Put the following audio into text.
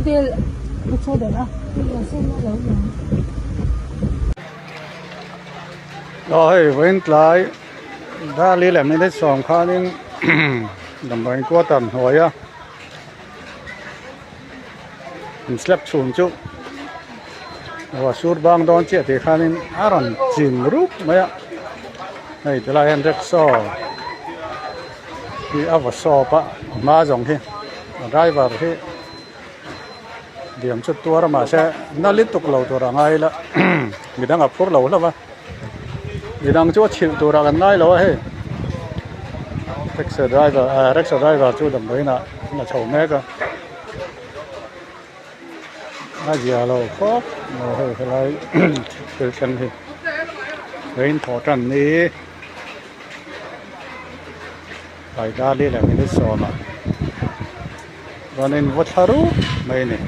Aw hei vawiin tlai Dali leh minute sawm khanin damdawiin quarter hnuaia in slab chhun chu ruah sur bang dawn chiah tih khanin a rawn chim rup mai a hei tilai hian rickshaw hi a vaw sawp a a hma zawng hi a driver hi diam chu tuar a mahse na lutuk lo tur a ngai ila midang a phur lo hlauh a midang chu a chhilh turah kan ngai lo a hei taxi driver ah rickshaw driver chu damdawiin ah a chho mek a a zia lo khawp mai hei helai thil thleng hi vawiin thawh tan ni. Tlai dar li leh minute sawmah rawn in vaw thla rup mai a ni.